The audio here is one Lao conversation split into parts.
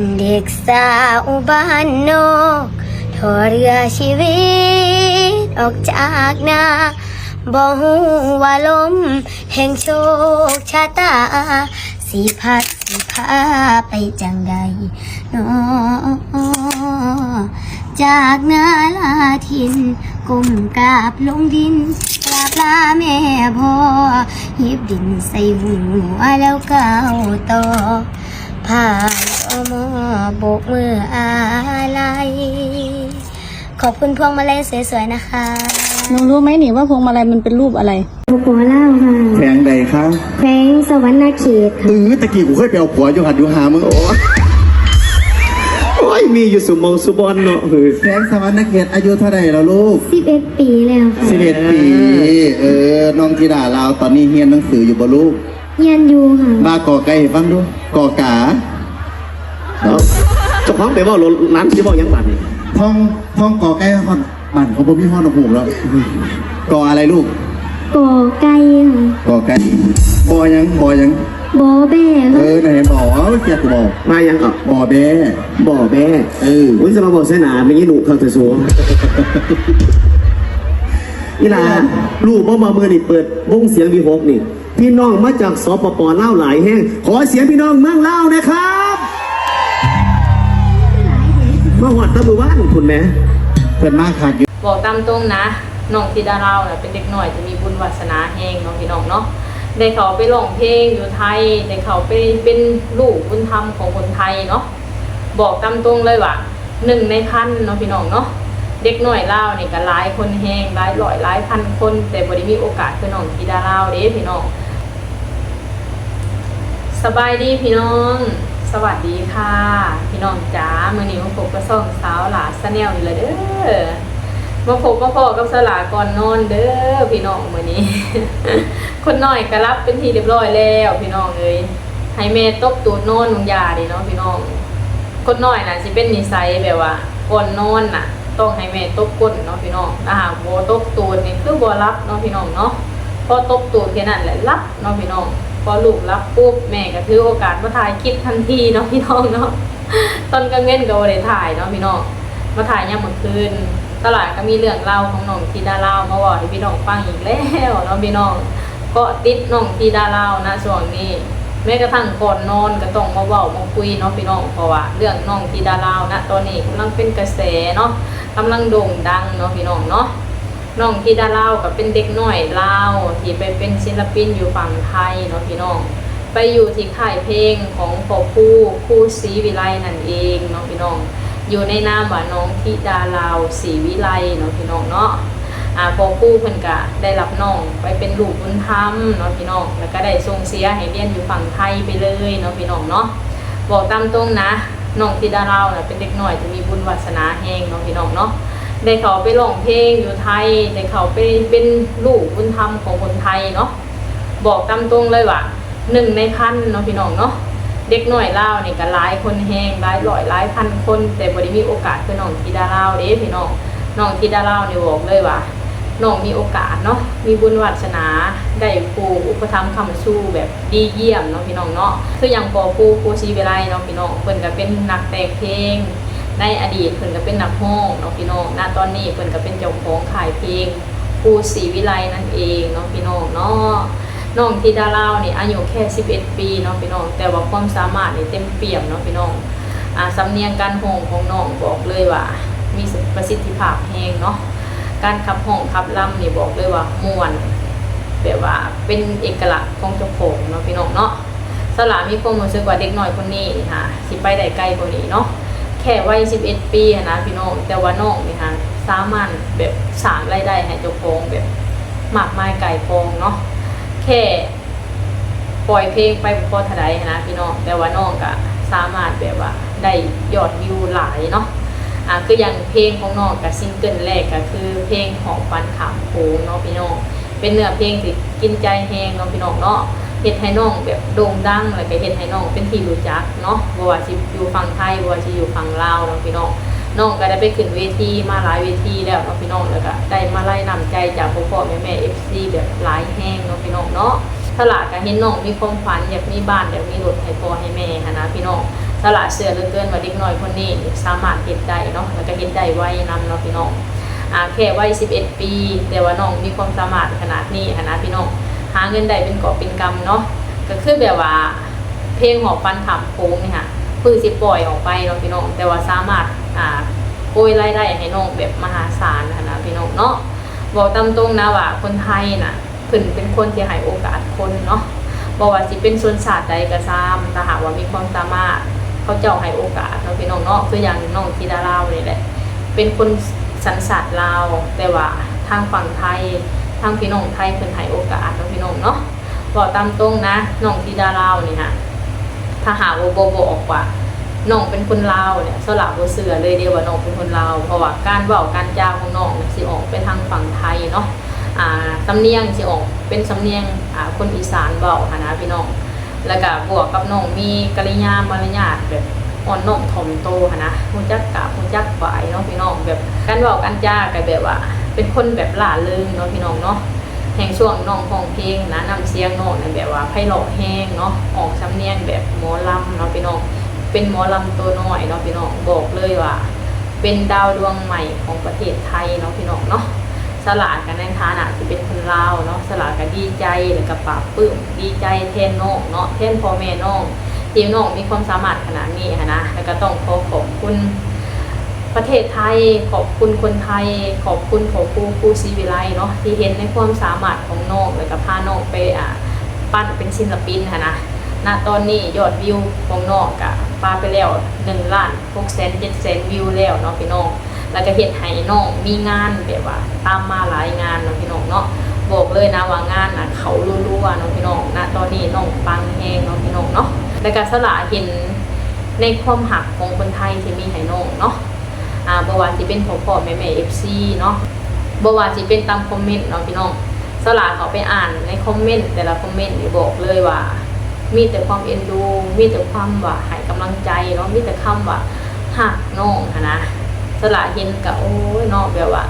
ເດັກສາວບ້ານນອກ ທໍເຮືອຊີວິດອອກຈາກນາ ບໍ່ຮູ້ວ່າລົມແຫ່ງໂຊກຊະຕາ ຊິພັດຊິພາໄປຈັ່ງໃດນໍ ຈາກນາລາຖິ່ນ ກົ້ມກາບລົງດິນ ກາບລາແມ່ພໍ່ ຮີບດິນໃສ່ຫົວແລ້ວກ້າວຕໍ່ ຜ່ານຕໍ່ມໍໂບກມືອາໄລ ຂອບຄຸນພວງມາໄລສວຍໆ ນະຄະ. ໜູຮູ້ໄໝນີ້ວ່າພວງມາໄລມັນເປັນຮູບອະໄລ? ສປປ ລາວຄ່ະ. ແຂວງໃດຄະ? ແຂວງສະຫວັນນະເຂດຄ່ະ. ເອີ ຕະກີ້ກູເຄີຍໄປເອົາຜົວຢູ່ຫັ້ນຢູ່ຫ່າມຶງ. ໂອ້ຍ ໂອ້ຍ ມີຢູ່ຊຸມໝ່ອງຊຸບ່ອນເນາະ. ເອີ ແຂວງສະຫວັນນະເຂດ ອາຍຸເທົ່າໃດແລ້ວລູກ? ສິບເອັດປີແລ້ວຄ່ະ. ສິບເອັດປີ. ເອີ ນ້ອງທິດາລາວ ຕອນນີ້ຮຽນໜັງສືຢູ່ບໍ່ລູກ? ຮຽນຢູ່ຄ່ະ. ວ່າ ກ ໄກ່ ໃຫ້ຟັງດູ. ກ ກາ. ເອົ້າ ເຈົ້າຂອງໄປເວົ້າໂລດ ຫຼານຊິເວົ້າຫຍັງບາດນີ້? ທ່ອງ ທ່ອງ ກ ໄກ່ ຮອດ ບ້ານເຂົາບໍ່ມີຮອດນອກຫູກແລ້ວ. ກ ອະໄລລູກ? ກ ໄກ່ຄ່ະ. ກ ໄກ່. ບ ຫຍັງ? ບ ຫຍັງ? ບ ແບ້. ເອີ ນັ້ນເຫັນບໍ່? ເອົາ ເຈັບບໍ່? ມາຫຍັງເກາະ? ບ ແບ້. ບ ແບ້. ເອີ. ໂອ້ຍ ສະມາເວົ້າໃສ່ໜ້າແມ່ຍິງໜູຄັກແທ້ສູ. ອີ່ຫຼ້າ ຮູ້ບໍ່ວ່າມື້ນີ້ເປີດວົງສຽງວິຫົກນີ້ ພີ່ນ້ອງມາຈາກ ສປປ ລາວ ຫຼາຍແຮງ. ຂໍສຽງພີ່ນ້ອງເມືອງລາວແດ່ຄັບ. ມາຮອດແຕ່ມື້ວານພຸ້ນແໝ່. ເພິ່ນມາຄັກຢູ່. ບອກຕາມຕົງນະ ນ້ອງທິດາລາວນະ ເປັນເດັກນ້ອຍທີ່ມີບຸນວາສະໜາແຮງເນາະ ພີ່ນ້ອງເນາະ. ໄດ້ເຂົ້າໄປຮ້ອງເພງຢູ່ໄທ, ໄດ້ເຂົ້າໄປເປັນລູກບຸນທຳຂອງຄົນໄທເນາະ. ບອກຕາມຕົງເລີຍວ່າ ໜຶ່ງໃນພັນເນາະ ພີ່ນ້ອງເນາະ. ເດັກນ້ອຍລາວນີ້ກະຫຼາຍຄົນແຮງ ຫຼາຍຮ້ອຍຫຼາຍພັນຄົນ ແຕ່ບໍ່ໄດ້ມີໂອກາດຄືນ້ອງທິດາລາວເດ້ ພີ່ນ້ອງ. ສະບາຍດີພີ່ນ້ອງ ສະຫວັດດີຄ່ະ ພີ່ນ້ອງຈ໋າ. ມື້ນີ້ມາພົບກັບຊ່ອງສາວຫຼ້າ Channel ອີກແລ້ວເດີ. ມາພົບມາພໍ້ກັບສາວຫຼ້າກ່ອນນອນເດີ ພີ່ນ້ອງ. ມື້ນີ້ຄົນນ້ອຍກະຫຼັບເປັນທີ່ຮຽບຮ້ອຍແລ້ວ ພີ່ນ້ອງເອີຍ. ໃຫ້ແມ່ຕົບຕູດນອນ ນ້ອງຢ່າເດ້ເນາະ ພີ່ນ້ອງ. ຄົນນ້ອຍນະຊິເປັນນິໄສແບບວ່າ ກ່ອນນອນນະ ຕ້ອງໃຫ້ແມ່ຕົບກົ້ນເນາະ ພີ່ນ້ອງ. ຖ້າຫາກບໍ່ຕົບຕູດນີ້ຄືບໍ່ຫຼັບເນາະ ພີ່ນ້ອງເນາະ. ພໍຕົບຕູດແຄ່ນັ້ນແຫຼະ ຫຼັບເນາະ ພີ່ນ້ອງ. ພໍລູກຫຼັບປຸບ ແມ່ກະຖືໂອກາດມາຖ່າຍຄລິບທັນທີເນາະ ພີ່ນ້ອງເນາະ. ຕອນກາງເວັນກະບໍ່ໄດ້ຖ່າຍເນາະ ພີ່ນ້ອງ. ມາຖ່າຍຍາມມື້ຄືນ. ສາວຫຼ້າກະມີເລື່ອງລາວຂອງນ້ອງທິດາລາວມາເວົ້າໃຫ້ພີ່ນ້ອງຟັງອີກແລ້ວເນາະ ພີ່ນ້ອງ. ເກາະຕິດນ້ອງທິດາລາວນະຊ່ວງນີ້ ແມ້ກະທັ່ງກ່ອນນອນກະຕ້ອງມາເວົ້າມາຄຸຍເນາະ ພີ່ນ້ອງ. ເພາະວ່າເລື່ອງນ້ອງທິດາລາວນະ ຕອນນີ້ກຳລັງເປັນກະແສເນາະ ກຳລັງໂດ່ງດັງເນາະ ພີ່ນ້ອງເນາະ. ນ້ອງທິດາລາວກະເປັນເດັກນ້ອຍລາວທີ່ໄປເປັນສິນລະປິນຢູ່ຝັ່ງໄທເນາະ ພີ່ນ້ອງ. ໄປຢູ່ທີ່ຄ້າຍເພງຂອງພໍ່ຄູ ຄູ ສີວິໄລນັ້ນເອງເນາະ ພີ່ນ້ອງ. ຢູ່ໃນນາມວ່ານ້ອງທິດາລາວ ສີວິໄລເນາະ ພີ່ນ້ອງເນາະ. ອາ ພໍ່ຄູເພິ່ນກະໄດ້ຮັບນ້ອງໄປເປັນລູກບຸນທຳເນາະ ພີ່ນ້ອງ ແລ້ວກະໄດ້ສົ່ງເສຍໃຫ້ຮຽນຢູ່ຝັ່ງໄທໄປເລີຍເນາະ ພີ່ນ້ອງເນາະ. ບອກຕາມຕົງນະ ນ້ອງທິດາລາວນະ ເປັນເດັກນ້ອຍທີ່ມີບຸນວາສະໜາແຮງເນາະ ພີ່ນ້ອງເນາະ. ໄດ້ເຂົ້າໄປຮ້ອງເພງຢູ່ໄທ, ໄດ້ເຂົ້າໄປເປັນລູກບຸນທຳຂອງຄົນໄທເນາະ. ບອກຕາມຕົງເລີຍວ່າ ໜຶ່ງໃນພັນເນາະ ພີ່ນ້ອງເນາະ. ເດັກນ້ອຍລາວນີ້ກະຫຼາຍຄົນແຮງ ຫຼາຍຮ້ອຍຫຼາຍພັນຄົນ ແຕ່ບໍ່ໄດ້ມີໂອກາດຄືນ້ອງທິດາລາວເດ້ ພີ່ນ້ອງ. ນ້ອງທິດາລາວນີ້ບອກເລີຍວ່າ ນ້ອງມີໂອກາດເນາະ ມີບຸນວາສະໜາ ໄດ້ຜູ້ອຸປະຖຳຄ້ຳຊູແບບດີຢ້ຽມເນາະ ພີ່ນ້ອງເນາະ. ຄືຢ່າງພໍ່ຄູ ຄູ ສີວິໄລເນາະ ພີ່ນ້ອງ, ເພິ່ນກະເປັນນັກແຕ່ງເພງ ໃນອະດີດເພິ່ນກະເປັນນັກຮ້ອງເນາະ ພີ່ນ້ອງ. ນະຕອນນີ້ເພິ່ນກະເປັນເຈົ້າຂອງຄ້າຍເພງ ຄູ ສີວິໄລນັ້ນເອງເນາະ ພີ່ນ້ອງເນາະ. ນ້ອງທິດາລາວນີ້ອາຍຸແຄ່ສິບເອັດປີເນາະ ພີ່ນ້ອງ, ແຕ່ວ່າຄວາມສາມາດນີ້ເຕັມປ່ຽມເນາະ ພີ່ນ້ອງ. ອາ ສຳນຽງການຮ້ອງຂອງນ້ອງບອກເລີຍວ່າມີປະສິດທິພາບແຮງເນາະ. ການຂັບຮ້ອງຂັບລຳນີ້ບອກເລີຍວ່າມ່ວນ ແບບວ່າເປັນເອກະລັກຂອງເຈົ້າຂອງເນາະ ພີ່ນ້ອງເນາະ. ສາວຫຼ້າມີຄວາມຮູ້ສຶກວ່າເດັກນ້ອຍຄົນນີ້ນີ້ຫາ ຊິໄປໄດ້ໄກກວ່ານີ້ເນາະ. ແຄ່ໄວສິບເອັດປີຫັ້ນນະ ພີ່ນ້ອງ, ແຕ່ວ່ານ້ອງນີ້ຫາ ສາມາດແບບສ້າງລາຍໄດ້ໃຫ້ເຈົ້າຂອງແບບມາກມາຍກ່າຍກອງເນາະ. ແຄ່ປ່ອຍເພງໄປບໍ່ພໍເທົ່າໃດຫັ້ນນະ ພີ່ນ້ອງ, ແຕ່ວ່ານ້ອງກະສາມາດແບບວ່າໄດ້ຍອດວິວຫຼາຍເນາະ. ອາ ຄືຢ່າງເພງຂອງນ້ອງກະ ຊິງເກິນແລກກະຄືເພງຫອບຝັນຂ້າມໂຂງເນາະ ພີ່ນ້ອງ. ເປັນເນື້ອເພງທີ່ກິນໃຈແຮງເນາະ ພີ່ນ້ອງເນາະ, ເຮັດໃຫ້ນ້ອງແບບໂດ່ງດັງ ແລ້ວກະເຮັດໃຫ້ນ້ອງເປັນທີ່ຮູ້ຈັກເນາະ, ບໍ່ວ່າຊິຢູ່ຝັ່ງໄທ ບໍ່ວ່າຊິຢູ່ຝັ່ງລາວເນາະ ພີ່ນ້ອງ. ນ້ອງກະໄດ້ໄປຂຶ້ນເວທີມາຫຼາຍເວທີແລ້ວເນາະ ພີ່ນ້ອງ, ແລ້ວກະໄດ້ມາໄລນ້ຳໃຈຈາກພໍ່ໆແມ່ໆ ເອັຟຊີ ແບບຫຼາຍແຮງເນາະ ພີ່ນ້ອງເນາະ. ສາວຫຼ້າກະເຫັນນ້ອງມີຄວາມຝັນຢາກມີບ້ານ ຢາກມີລົດໃຫ້ພໍ່ໃຫ້ແມ່ຫັ້ນນະ ພີ່ນ້ອງ. ສາລາເຊື່ອເຫຼືອເກີນວ່າເດັກນ້ອຍຄົນນີ້ສາມາດເຮັດໄດ້ເນາະ ແລ້ວກໍເຮັດໄດ້ໄວນຳເນາະພີ່ນ້ອງ. ອາ ແຄ່ໄວສິບເອັດປີ ແຕ່ວ່ານ້ອງມີຄວາມສາມາດຂະໜາດນີ້ຫັ້ນນະພີ່ນ້ອງ. ຫາເງິນໄດ້ເປັນກອບເປັນກຳເນາະ ກໍຄືແບບວ່າ ເພງຫອບຝັນຂ້າມໂຂງນີ້ຫະ ເພິ່ງຊິປ່ອຍອອກໄປເນາະພີ່ນ້ອງ ແຕ່ວ່າສາມາດ ອາ ໂກຍລາຍໄດ້ໃຫ້ນ້ອງແບບມະຫາສານຫັ້ນນະພີ່ນ້ອງເນາະ. ເວົ້າຕາມຕົງນະວ່າຄົນໄທນະ ເພິ່ນເປັນຄົນທີ່ໃຫ້ໂອກາດຄົນເນາະ ບໍ່ວ່າຊິເປັນຊົນຊາດໃດກໍຕາມ ຖ້າຫາກວ່າມີຄວາມສາມາດ ເຂົາເຈົ້າໃຫ້ໂອກາດເນາະພີ່ນ້ອງເນາະ. ຄືຢ່າງນ້ອງທິດາລາວນີ້ແຫຼະ ເປັນຄົນສັນຊາດລາວ ແຕ່ວ່າທາງຝັ່ງໄທ ທາງພີ່ນ້ອງໄທເພິ່ນໃຫ້ໂອກາດເນາະພີ່ນ້ອງເນາະ. ເວົ້າຕາມຕົງນະ ນ້ອງທິດາລາວນີ້ຫະ ຖ້າຫາກວ່າບໍ່ບອກວ່ານ້ອງເປັນຄົນລາວນີ້ ສາລາບໍ່ເຊື່ອເລີຍເດ້ວ່ານ້ອງເປັນຄົນລາວ ເພາະວ່າການເວົ້າການຈາຂອງນ້ອງນະ ຊິອອກໄປທາງຝັ່ງໄທເນາະ. ອາ ສຳນຽງຊິອອກເປັນສຳນຽງ ອາ ຄົນອີສານເວົ້າຫັ້ນນະພີ່ນ້ອງ. ແລ້ວກະບວກກັບນ້ອງມີກະລິຍາມາລະຍາດແບບອ່ອນນ້ອມຖ່ອມໂຕຫັ້ນນະ ຮູ້ຈັກກາບຮູ້ຈັກໄຫວ້ເນາະພີ່ນ້ອງ. ແບບການເວົ້າການຈາກໍແບບວ່າເປັນຄົນແບບລ່າເລີງເນາະພີ່ນ້ອງເນາະ. ແຮ່ງຊ່ວງນ້ອງຮ້ອງເພງນະ ນ້ຳສຽງນ້ອງນັ້ນແບບວ່າໄພເລາະແຮງເນາະ ອອກສຳນຽງແບບໝໍລຳເນາະພີ່ນ້ອງ. ເປັນໝໍລຳໂຕນ້ອຍເນາະພີ່ນ້ອງ ບອກເລີຍວ່າເປັນດາວດວງໃໝ່ຂອງປະເທດໄທເນາະພີ່ນ້ອງເນາະ. ສາລາກໍໃນຖານະທີ່ເປັນຄົນລາວເນາະ ສາລາກໍດີໃຈ ແລ້ວກໍປາບປຶ້ມ ດີໃຈແທນນ້ອງເນາະ ແທນພໍ່ແມ່ນ້ອງ ທີ່ນ້ອງມີຄວາມສາມາດຂະໜາດນີ້ຫັ້ນນະ. ແລ້ວກໍຕ້ອງຂໍຂອບຄຸນປະເທດໄທ ຂອບຄຸນຄົນໄທ ຂອບຄຸນພໍ່ຄູ ຄູສີວິໄລເນາະ ທີ່ເຫັນໃນຄວາມສາມາດຂອງນ້ອງ ແລ້ວກໍພານ້ອງໄປ ອາ ປັ້ນເປັນສິນລະປິນຫັ້ນນະ. ນະຕອນນີ້ຍອດວິວຂອງນ້ອງກະປາໄປແລ້ວໜຶ່ງລ້ານຫົກແສນເຈັດແສນວິວແລ້ວເນາະພີ່ນ້ອງ. ແລ້ວກໍເຮັດໃຫ້ນ້ອງມີງານແບບວ່າຕາມມາຫຼາຍງານເນາະພີ່ນ້ອງເນາະ. ບອກເລີຍນະວ່າງານນະເຂົ້າລັວໆເນາະພີ່ນ້ອງ. ນະຕອນນີ້ນ້ອງປັງແຮງເນາະພີ່ນ້ອງເນາະ. ແລ້ວກໍສາລາເຫັນໃນຄວາມຮັກຂອງຄົນໄທທີ່ມີໃຫ້ນ້ອງເນາະ. ອາ ບໍ່ວ່າຊິເປັນພໍ່ໆແມ່ໆ ເອັຟຊີ ເນາະ ບໍ່ວ່າຊິເປັນຕາມຄອມເມັນເນາະພີ່ນ້ອງ. ສາລາເຂົ້າໄປອ່ານໃນຄອມເມັນແຕ່ລະຄອມເມັນນີ້ ບອກເລີຍວ່າມີແຕ່ຄວາມເອັນດູ ມີແຕ່ຄວາມວ່າໃຫ້ກຳລັງໃຈເນາະ ມີແຕ່ຄຳວ່າຮັກນ້ອງຫັ້ນນະ. ສາລາເຫັນກະ ໂອ້ຍເນາະ ແບບວ່າ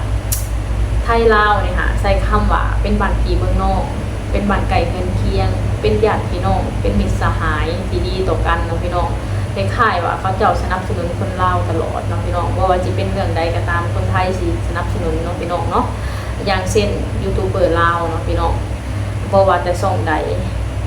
ໄທລາວນີ້ຫາໃຊ້ຄຳວ່າເປັນບ້ານພີ່ເມືອງນ້ອງ ເປັນບ້ານໃກ້ເຮືອນຄຽງ ເປັນຍາດພີ່ນ້ອງ ເປັນມິດສະຫາຍທີ່ດີຕໍ່ກັນເນາະພີ່ນ້ອງ. ຄ້າຍໆວ່າເຂົາເຈົ້າສະໜັບສະໜູນຄົນລາວຕະຫຼອດເນາະພີ່ນ້ອງ. ບໍ່ວ່າຊິເປັນເລື່ອງໃດກໍຕາມ ຄົນໄທຊິສະໜັບສະໜູນເນາະພີ່ນ້ອງເນາະ. ຢ່າງເຊັ່ນຢູທູບເບີລາວເນາະພີ່ນ້ອງ ບໍ່ວ່າແຕ່ຊ່ອງໃດ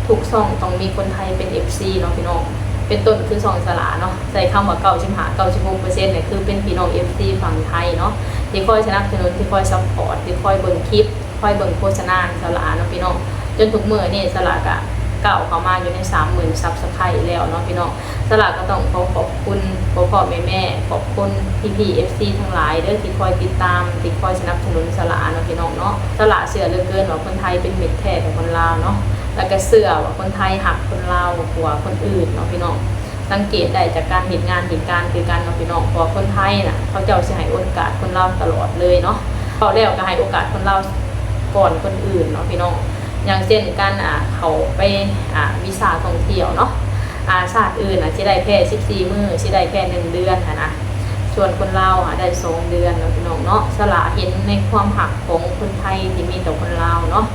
ທຸກຊ່ອງຕ້ອງມີຄົນໄທເປັນເອັຟຊີເນາະພີ່ນ້ອງ. ເປັນຕົ້ນຄືຊ່ອງສາລາເນາະ ໃຊ້ຄຳວ່າເກົ້າສິບຫ້າ ເກົ້າສິບຫົກເປີເຊັນນີ້ ຄືເປັນພີ່ນ້ອງເອັຟຊີຝັ່ງໄທເນາະ ທີ່ຄອຍສະໜັບສະໜູນ ທີ່ຄອຍຊັບພອດ ທີ່ຄອຍເບິ່ງຄລິບ ຄອຍເບິ່ງໂຄສະນາໃຫ້ສາລາເນາະພີ່ນ້ອງ. ຈົນທຸກມື້ນີ້ສາລາກະກ້າວເຂົ້າມາຢູ່ໃນສາມໝື່ນຊັບສະໄຄຣບ໌ແລ້ວເນາະພີ່ນ້ອງ. ສາລາກໍຕ້ອງຂໍຂອບຄຸນພໍ່ໆແມ່ໆ ຂອບຄຸນພີ່ໆເອັຟຊີທັງຫຼາຍເດີ ທີ່ຄອຍຕິດຕາມ ທີ່ຄອຍສະໜັບສະໜູນສາລາເນາະພີ່ນ້ອງເນາະ. ສາລາເຊື່ອເຫຼືອເກີນວ່າຄົນໄທເປັນມິດແທ້ກັບຄົນລາວເນາະ ແລ້ວກໍເຊື່ອວ່າຄົນໄທຮັກຄົນລາວກວ່າຄົນອື່ນເນາະພີ່ນ້ອງ. ສັງເກດໄດ້ຈາກການເຮັດງານເຮັດການຄືກັນເນາະພີ່ນ້ອງ. ເພາະວ່າຄົນໄທນະ ເຂົາເຈົ້າຊິໃຫ້ໂອກາດຄົນລາວຕະຫຼອດເລີຍເນາະ. ເວົ້າແລ້ວກໍໃຫ້ໂອກາດຄົນລາວກ່ອນຄົນອື່ນເນາະພີ່ນ້ອງ. ຢ່າງເຊັ່ນການ ອາ ເຂົ້າໄປ ອາ ວີຊາທ່ອງທ່ຽວເນາະ ອາ ຊາດອື່ນນະຊິໄດ້ແຄ່ສິບສີ່ມື້ ຊິໄດ້ແຄ່ໜຶ່ງເດືອນຫັ້ນນະ ສ່ວນຄົນລາວຫາໄດ້ສອງເດືອນເນາະພີ່ນ້ອງເນາະ. ສາລາເຫັນໃນຄວາມຮັກຂອງຄົນໄທທີ່ມີຕໍ່ຄົນລາວເນາະ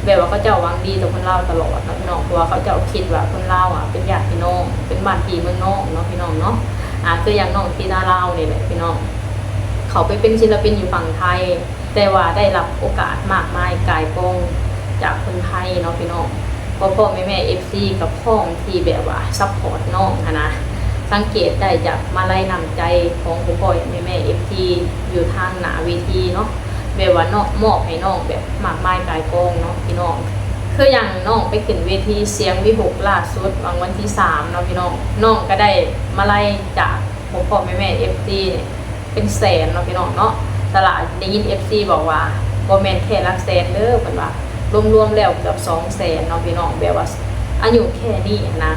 ແບບວ່າເຂົາເຈົ້າຫວັງດີຕໍ່ຄົນລາວຕະຫຼອດເນາະພີ່ນ້ອງ. ເພາະວ່າເຂົາເຈົ້າຄິດວ່າຄົນລາວອະເປັນຍາດພີ່ນ້ອງ ເປັນບ້ານພີ່ເມືອງນ້ອງເນາະພີ່ນ້ອງເນາະ. ອາ ຄືຢ່າງນ້ອງທິດາລາວນີ້ແຫຼະພີ່ນ້ອງ ເຂົາໄປເປັນສິນລະປິນຢູ່ຝັ່ງໄທ ແຕ່ວ່າໄດ້ຮັບໂອກາດມາກມາຍກ່າຍກອງຈາກຄົນໄທເນາະພີ່ນ້ອງ. ພໍ່ໆແມ່ໆເອັຟຊີກໍພ້ອມທີ່ແບບວ່າຊັບພອດນ້ອງຫັ້ນນະ. ສັງເກດໄດ້ຈາກມາໄລນ້ຳໃຈຂອງພໍ່ໆແມ່ໆເອັຟຊີຢູ່ທາງໜ້າເວທີເນາະ ແບບວ່າເນາະ ມອບໃຫ້ນ້ອງແບບມາກມາຍກ່າຍກອງເນາະພີ່ນ້ອງ. ຄືຢ່າງນ້ອງໄປຂຶ້ນເວທີສຽງວິຫົກລ່າສຸດຫວ່າງວັນທີສາມເນາະພີ່ນ້ອງ ນ້ອງກໍໄດ້ມາໄລຈາກພໍ່ໆແມ່ໆເອັຟຊີນີ້ ເປັນແສນເນາະພີ່ນ້ອງເນາະ. ສາລາໄດ້ຍິນເອັຟຊີບອກວ່າ ບໍ່ແມ່ນແຄ່ຫຼັກແສນເດີ ເພິ່ນວ່າ ລວມໆແລ້ວເກືອບສອງແສນເນາະພີ່ນ້ອງ. ແບບວ່າອາຍຸແຄ່ນີ້ຫັ້ນນະ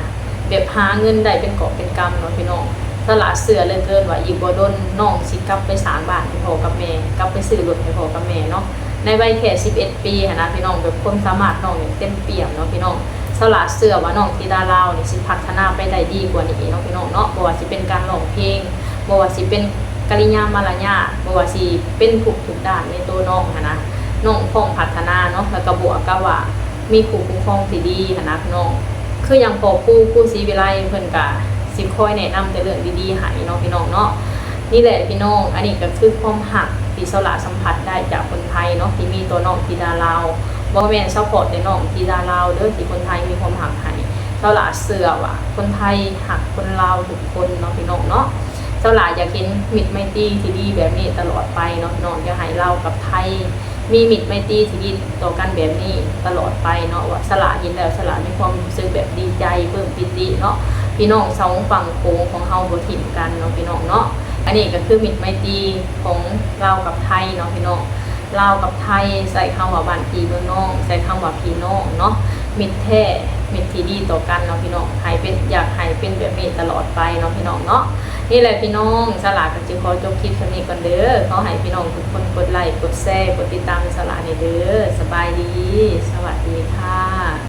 ແບບຫາເງິນໄດ້ເປັນກອບເປັນກຳເນາະພີ່ນ້ອງ. ສາລາເຊື່ອເຫຼືອເກີນວ່າອີກບໍ່ດົນ ນ້ອງຊິກັບໄປສ້າງບ້ານໃຫ້ພໍ່ກັບແມ່ ກັບໄປຊື້ລົດໃຫ້ພໍ່ກັບແມ່ເນາະ ໃນໄວແຄ່ສິບເອັດປີຫັ້ນນະພີ່ນ້ອງ. ແບບຄວາມສາມາດນ້ອງນີ້ເຕັມປ່ຽມເນາະພີ່ນ້ອງ. ສາລາເຊື່ອວ່ານ້ອງທິດາລາວນີ້ຊິພັດທະນາໄປໄດ້ດີກວ່ານີ້ເນາະພີ່ນ້ອງເນາະ. ບໍ່ວ່າຊິເປັນການຮ້ອງເພງ ບໍ່ວ່າຊິເປັນກະລິຍາມາລະຍາດ ບໍ່ວ່າຊິເປັນທຸກໆດ້ານໃນໂຕນ້ອງຫັ້ນນະ ນ້ອງພ້ອມພັດທະນາເນາະ. ແລ້ວກໍບວກກັບວ່າມີຜູ້ປົກຄອງທີ່ດີຫັ້ນນະພີ່ນ້ອງ. ຄືຢ່າງພໍ່ຄູ ຄູສີວິໄລ ເພິ່ນກະ ຊິຄອຍແນະນຳແຕ່ເລື່ອງດີໆໃຫ້ເນາະພີ່ນ້ອງເນາະ. ນີ້ແຫຼະພີ່ນ້ອງ, ອັນນີ້ກໍຄືຄວາມຮັກທີ່ສາວຫຼ້າສຳຜັດໄດ້ຈາກຄົນໄທເນາະ ທີ່ມີຕໍ່ນ້ອງທິດາລາວ. ບໍ່ແມ່ນສະເພາະແຕ່ນ້ອງທິດາລາວເດີ້ ທີ່ຄົນໄທມີຄວາມຮັກໃຫ້. ສາວຫຼ້າເຊື່ອວ່າຄົນໄທຮັກຄົນລາວທຸກຄົນເນາະພີ່ນ້ອງເນາະ. ສາວຫຼ້າຢາກເຫັນມິດໄມຕີທີ່ດີແບບນີ້ຕະຫຼອດໄປເນາະພີ່ນ້ອງ. ຢາກໃຫ້ລາວກັບໄທ ມີມິດໄມຕີທີ່ດີຕໍ່ກັນແບບນີ້ຕະຫຼອດໄປເນາະ. ວ່າສາວຫຼ້າເຫັນແລ້ວ ສາວຫຼ້າມີຄວາມຮູ້ສຶກແບບດີໃຈ ປຶ້ມປີຕິເນາະ. ພີ່ນ້ອງສອງຝັ່ງໂຂງຂອງເຮົາບໍ່ຖິ້ມກັນເນາະພີ່ນ້ອງເນາະ. ອັນນີ້ກໍຄືມິດໄມຕີຂອງລາວກັບໄທເນາະພີ່ນ້ອງ. ລາວກັບໄທໃຊ້ຄຳວ່າບ້ານພີ່ເມືອງນ້ອງ, ໃຊ້ຄຳວ່າພີ່ນ້ອງເນາະ. ມິດແທ້ ມິດທີ່ດີຕໍ່ກັນເນາະພີ່ນ້ອງ. ໃຫ້ເປັນ ຢາກໃຫ້ເປັນແບບນີ້ຕະຫຼອດໄປເນາະພີ່ນ້ອງເນາະ. ນີ້ແຫຼະພີ່ນ້ອງ, ສາວຫຼ້າກໍຊິຂໍຈົບຄລິບສ່ຳນີ້ກ່ອນເດີ້. ຂໍໃຫ້ພີ່ນ້ອງທຸກຄົນກົດໄລ ກົດແຊ ກົດຕິດຕາມໃຫ້ສາວຫຼ້າແດ່ເດີ້. ສະບາຍດີ, ສະຫວັດດີຄ່ະ.